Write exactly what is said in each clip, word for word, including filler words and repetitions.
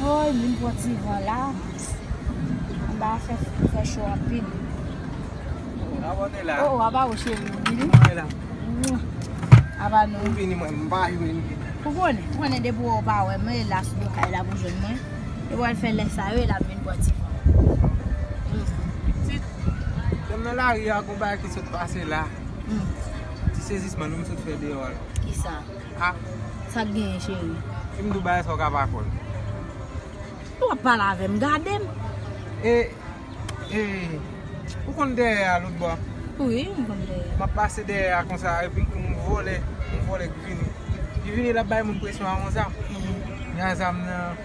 Oy, vin pran ti van la. Anba fè, fè cho anpil. Abòne la. Oh, oh, apa ou cheri, ou vini? Mwen la. Apa nou? Ou vini, mwen, m pa jwenn. Ou konnen, ou konnen depi ou pa wè mwen, e la sou do kay la pou jwenn mwen. E wè l fè lè sa yo, e la m vin pran ti van. Pitit, lè m nan lari a, gon bagay ki sot pase la. Hmm. Ti sezisman nou m sot fè deyò a la. Kisa? Ah. Sa k genyen, cheri? Si m di w bagay sa, w ka pa kwè m. Ou ap pale avè m, gade m. E, e, ou konn dèyè a lòt bò? Wi, m konn dèyè a. M ap pase dèyè a konsa, epi m vòlè, m vòlè k vini. Li vini, l ap bay moun presyon a yon zam. Mhm. Li a zam nan,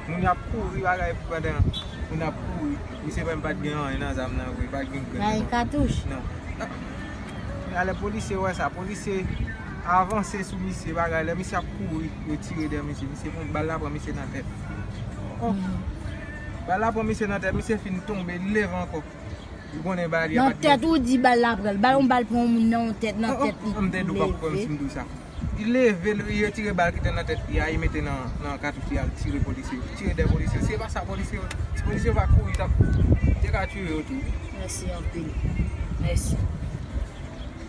moun y ap kouri bagay pandan moun ap kouri. Misye menm pa t gen anyen nan zam nan vre, pa t gen grenn. Bay katouch? Non. Alè polisye wè sa, polisye avanse sou misye bagay, lè misye ap kouri, yo tire dèyè misye, misye pran bal la pran misye nan tèt. Oh. Bal la pran misye nan tèt, misye fin tonbe, li leve ankò. Ou konnen bagay li a pa t gen. Nan tèt ou di bal la pran l, bay yon bal pran yon moun nan yon tèt, nan tèt li leve. M te di w pa kwè m si m di w sa. Li leve, li retire bal ki te nan tèt li a, li mete nan, nan katouch li a, li tire polisye yo. Li tire dèyè polisye yo. Si se pa sa, polisye yo, si polisye yo pa kouri, t ap, te ka tiye yo tou. Mèsi anpil. Mèsi.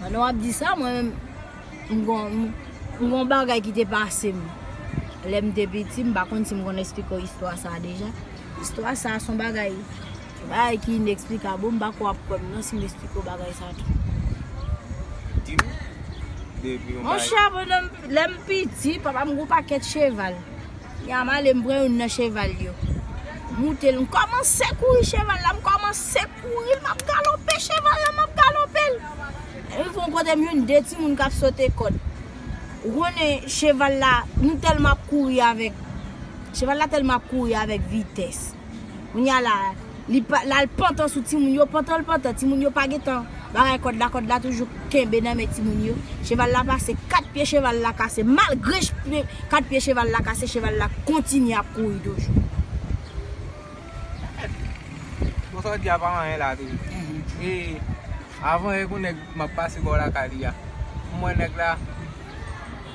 Pandan w ap di sa, mwen menm, m gon, m, m gon bagay ki te pase m. Lè m te piti, m pa konn si m konn eksplike w istwa sa a deja. Istwa sa a se yon bagay, se yon bagay ki ineksplikab. M pa kwè w ap kwè m non si m eksplike w bagay sa a tou. Di m. Depi yon bagay. Monchè, pandan m, lè m piti, papa m gon pakèt cheval. Kounya m ale, m pran youn nan cheval yo. M moute l, m kòmanse kouri cheval la, m kòmanse kouri l, m ap galope cheval la, m ap galope l. Epi rive yon kote m jwenn de timoun k ap sote kòd. Ou konnen cheval la, nou tèlman ap kouri avèk, cheval la tèlman ap kouri avèk vitès. Kounya la, li pa, l al pantan sou timoun yo, pantan l pantan, timoun yo pa gentan bagay kòd la, kòd la toujou kenbe nan men timoun yo. Cheval la pase kat pye cheval la kase, malgre ch-, pye, kat pye cheval la kase, cheval la kontinye ap kouri toujou. Bon, sa w di a pa anyen la toujou. Mhm. E avan yè gon nèg m ap pase bò lakay li a. M wè nèg la,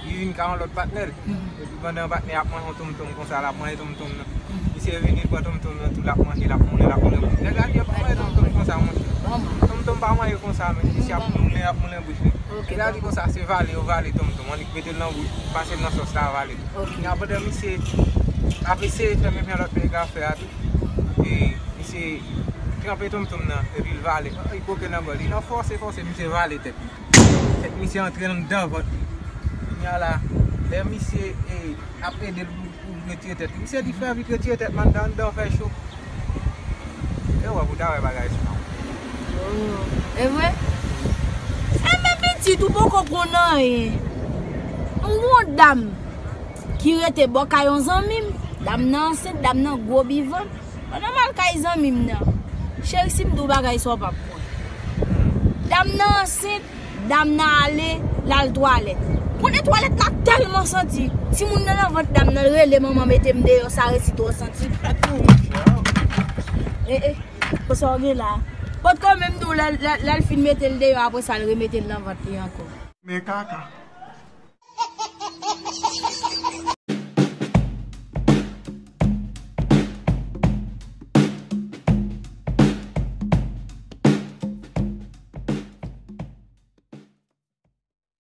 li vin ka yon lòt patnè l. Mhm. Epi pandan patnè ap manje yon tonmtonm konsa, l ap manje tonmtonm nan. Mhm. Misye vini, li pran tonmtonm nan tou, l ap manje, l ap moulen, l ap moulen bouch. Nèg la di yo pa manje tonmtonm konsa, monchè. Tonmtonm pa manje konsa, men misye ap moulen, ap moulen bouch li. Ok. Nèg la di konsa, se vale, yo vale tonmtonm. Annik mete l nan bouch, pase l nan sòs la, vale. Ok. Epi pandan misye ap eseye fè menm jan lòt nèg la fè a tou. E misye tranpe tonmtonm nan, epi l vale. Li koke nan bò li. Nan fòse, fòse, misye vale tèt li. Tèt misye antre anndan vant li. Kounya la, lè misye, e, ap ede l pou, pou retire tèt li, misye di fè vit retire tèt m anndan, anndan fè cho. E wè pou ta wè bagay sa. Oh, e vre? Enben pitit ou poko konn anyen. M gon dam ki rete bò kay yon zanmi m. Dam nan ansent, dam nan gwo bivant. Pandan m al kay zanmi m nan, cheri, si m di w bagay sa w p ap kwè. Dam nan ansent, dam nan ale, l al twalèt. Konnen twalèt la tèlman santi. Timoun nan nan vant dam nan, l rele manman mete m deyò, sa resi twò santi. E, e, konsa w gen la. Potko menm di w lè, lè, lè l fin mete l deyò, apre sa l remete l nan vant li ankò. Men kaka.